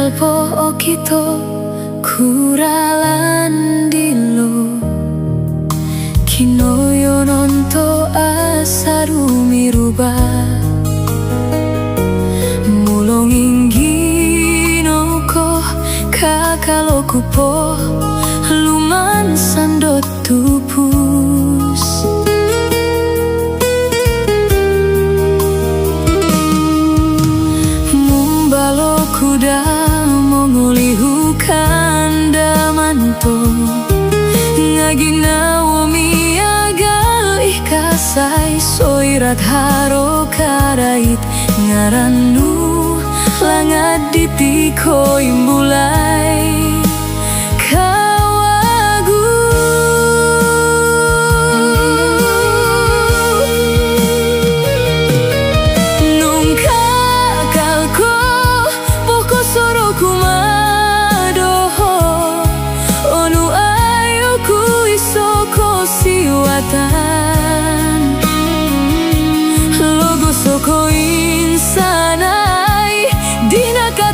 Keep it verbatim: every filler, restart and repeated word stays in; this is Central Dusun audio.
Pookito ku ralan dilo, kinoyonon to asal rumiruba. Mulong inggino ko kakal oku po lumansan do tupus. Mumbal oku do mongolihu kaandaman to, nga ginawo miagal i kasai soira haro karait ngaran nu, langad diti koimbulai kawagu. Nung kakal ko po kosorou kumaa doho, onuai oku iso kosiwatan. Logos o koinsanai di naka